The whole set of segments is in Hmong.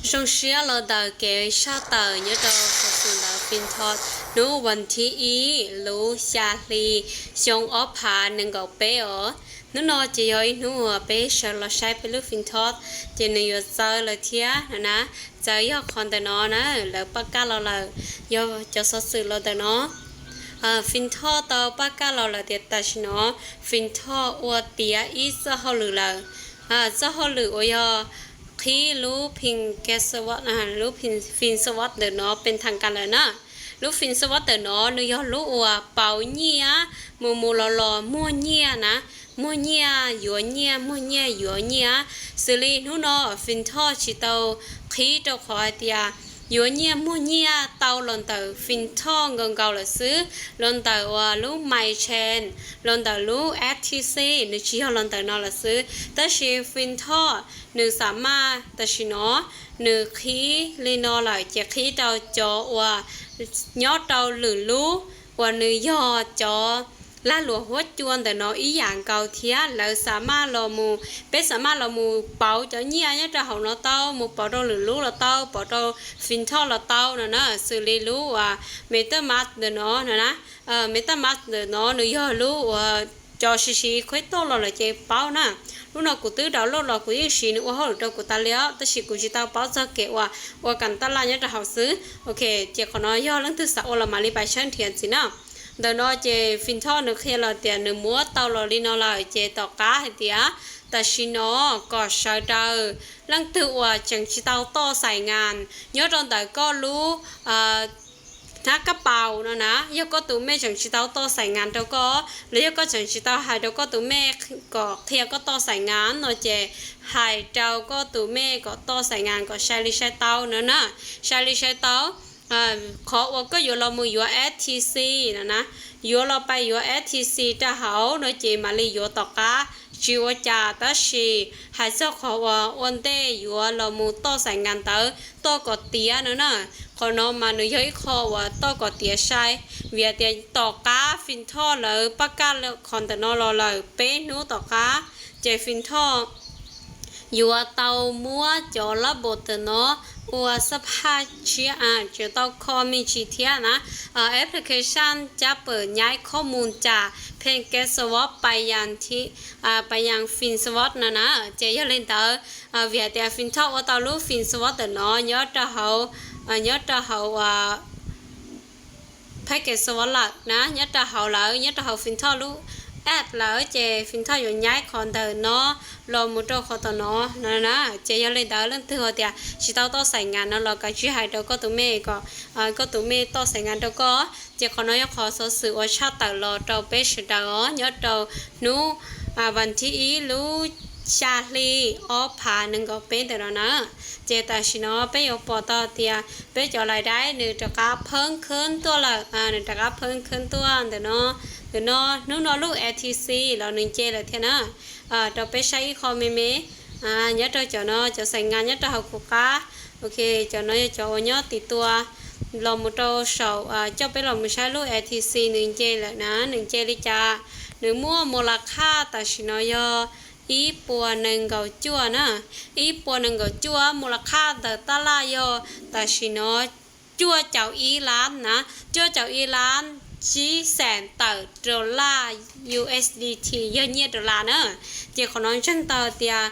Zoo siab los ntawm kev tshaj tawm nyob rau xov xwm ntawm Fintob hnub vas thib ib lub xya hli xyoo ob phav nees nkaum peb os. Hnub no ces yog ib hnub uas peb sawv los saib peb lub Fintob ces nws yuav txawv lawm thiab no na. Txawv yog qhov ntawm no na, lawv paj kaj los lawm, yog cov xov xwm los ntawm no. Fintob tau paj kaj los lawm tias tam sim no Fintob ua tiav ib txoj hauj lwm lawm. Txoj hauj lwm uas yog qhib lub Fintob, lub Fintob ntawm no pes thas kas lawm na. Lub Fintob ntawm no nws yog lub uas pauv nyiaj, mus mus los los muag nyiaj na, muag nyiaj yuav nyiaj, muag nyiaj yuav nyiaj. Xws li hnub no Fintob tsis tau qhib rau qhov hais tias yuav nyiaj muag nyiaj tau los ntawm Fintob nkaus nkaus lawm xwb, los ntawm uas lub My Chain, los ntawm lub F T C, nws tsis yog los ntawm no lawm xwb. Tab sis Fintob nws xam maj tam sim no nws qhib li no lawm ces qhib rau cov uas nyob rau lwm lub uas nws yog cov lag luam huab cua ntawm no ib yam nkaus thiab. Lawv xam maj los mus, peb xam maj los mus pauv cov nyiaj nyob rau hauv no tau, mus pauv rau lwm lub los tau, pauv rau Fintob los tau no na. Xws li lub uas MetaMask ntawm no no na, MetaMask ntawm no nws yog lub uas cov siv siv khuab toj los lawm ces paub na. Lub no kuv twb download los kuv yeej siv nws ua hauj lwm rau kuv tas li os, tab sis kuv tsis tau paub txog kev uas ua kam taj laj nyob rau hauv xwb. Ok, ces qhov no yog leej twg xav ua los mam li pais saib nrhiav ntxiv na. Ntawm no ces Fintob nws qhia los tias nws muab tau los li no lawm ces tom qab hais tias tam sim no kom sawv daws leej twg uas tseem tsis tau toj xais ngas nyob rau ntawm koj lub hnab kab paus no na, yog koj tus mej tseem tsis tau toj xais ngas rau koj, los yog koj tseem tsis tau hais rau koj tus mej kom qhia koj toj xais ngas no ces hais rau koj tus mej kom toj xais ngas kom sai li sai tau no na, sai li sai tau. Qhov uas koj yuav los mus yuav F T C no na, yuav los pais yuav F T C rau hauv no ces mam li yuav tom qab, tsis ua cas. Tab sis hais txog qhov uas ua ntej yuav los mus toj xais ngas ntawd toj kom tiav no na, qhov no mas nws yog ib qho uas toj kom tiav sai, vim hais tias tom qab Fintob lawv paj kaj qhov ntawm no los lawm peb hnub tom qab, ces Fintob yuav tau muab cov lab npam tawm no ua xab phaj tshiab, tseem tau kho me ntsis thiab na. Application cab pam nyaib khob mus cas pheej kev xav pais yas, pais yas Fintob no na. Ces yog li ntawd, vim hais tias Fintob ua tau lub Fintob tawm no nyob rau hauv, nyob rau hauv package xav lawm na, nyob rau hauv lawm, nyob rau hauv Fintob lub app lawm, ces Fintob yuav nyaib qhov ntawm no los mus rau qhov tom no na. Ces yog li ntawd leej twg hais tias tsis tau toj xais ngas no los kav tsij hais rau koj tus mej kom koj tus mej toj xais ngas rau koj. Ces qhov no yog qhov xov xwm uas tshaj tawm los rau peb sawv daws os, nyob rau hnub vas thib ib lub xya hli ob phav nees nkaum peb ntawm no na. Ces tam sim no peb yuav pom tau tias peb cov lais daib nws rov qab pheeb khab tuaj lawm, nws rov qab pheeb khab tuaj ntawm no. Ntawm no hnub no lub F T C los nws nce lawm thiab na. Rau peb saib ib qho me me, nyob rau cov no cov xais ngas nyob rau hauv kuv qab. Ok, cov no yog cov uas nyob tim tua los mus rau saum, coj peb los mus saib lub F T C nws nce lawm na, nws nce li cas. Nws muaj mus las khaj tam sim no yog ib puas nees nkaum cuaj na, ib puas nees nkaum cuaj mus las khaj ntawm taj laj yog tam sim no cuaj caum ib lab na, cuaj caum ib lab tsib xees tawm dollar U S D T yog nyiaj dollar na. Ces qhov no ntseeg tau tias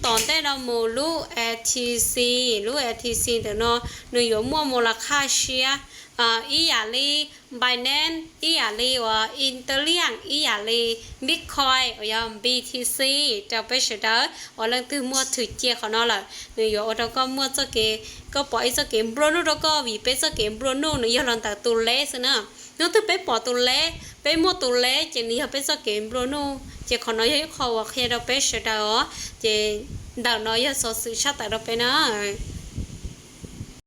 tom ntej no mus lub F T C, lub F T C ntawm no nws yuav muaj mus las khaj siab ib yam li Binance, ib yam li uas Ethereum, ib yam li Bitcoin uas yog B T C rau peb sawv daws. Uas leej twg muaj thwm cia qhov no lawm nws yuav ua rau koj muaj txoj kev, koj pom ib txoj kev nplua nuj rau koj, vim peb txoj kev nplua nuj nws yog los ntawm tus leb xwb na. Hnub twg peb pom tus leb, peb muaj tus leb ces nws yog peb txoj kev nplua nuj. Ces qhov no yog ib qho uas qhia rau peb sawv daws os. Ces ntawm no yog xov xwm tshaj tawm rau peb na.